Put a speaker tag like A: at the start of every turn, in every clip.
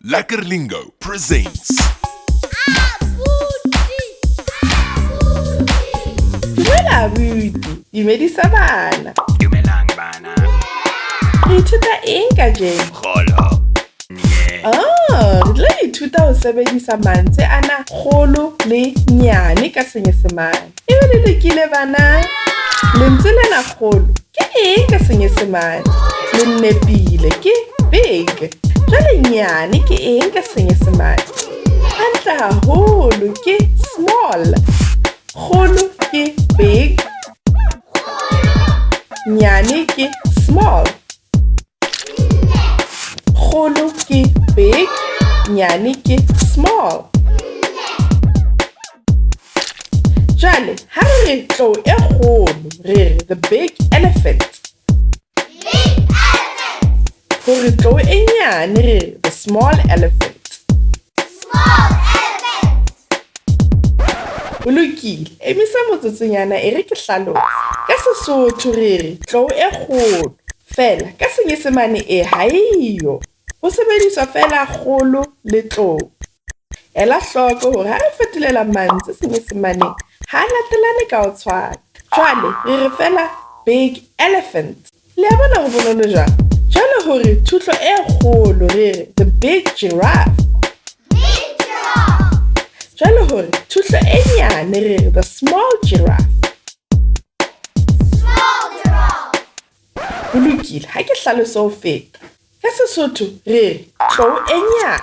A: Lekker Lingo presents.
B: Dumela abuti, dumedisa bana.
C: Dumelang bana.
B: Re ithuta eng kajeno?
C: Kgolo. Nye.
B: Ah, re tlo ithuta ho sebedisa mantswe ana kgolo le nyane ka Senyesemane. Ebe le lokile bana? Lentswe lena kgolo ke eng ka Senyesemane? Le nepile ke big. Jwale nyane ke eng ka Senyesemane? Hantle haholo ke small. Kgolo ke big. Nyane ke small. Kgolo ke big, nyane ke small. Jwale ha re re tlou e kgolo, re re the big elephant. Hore tlou e nyane re re the small elephant. Ho lokile, emisa motsotsonyana e re ke hlalose. Ka Sesotho re re tlou e kgolo, feela ka Senyesemane e ha eyo. Ho sebediswa feela kgolo le tlou. Ela hloko hore ha re fetolela mantswe Senyesemaneng ha a latelane ka ho tshwana. Jwale re re feela big elephant. Le a bona ho bonolo jwang? Jwale hore thuhlo e kgolo re re the big giraffe. Jwale hore thuhlo e nyane re re the small giraffe. Ho lokile, ha ke hlalose ho feta. Ka Sesotho re re tlou e nyane.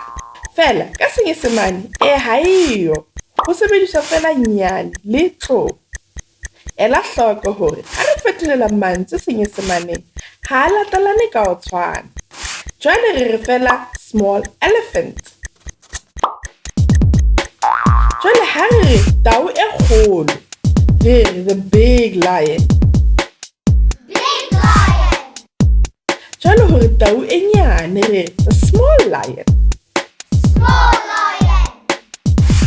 B: Feela ka Senyesemane e ha eyo. Ho sebediswa feela nyane le tlou. Ela hloko hore ha re fetolela mantswe Senyesemaneng ha a latelane ka ho tshwana. Jwale re re feela small elephant. Jwale ha re re tau e kgolo, re re the big lion. Jwale hore tau e nyane re re the small lion.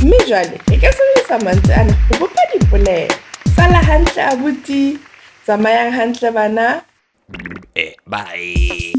B: Mme jwale re ka sebedisa mantswe ana ho bopa dipolelo. Sala hantle abuti, tsamayang hantle bana.
C: Bye.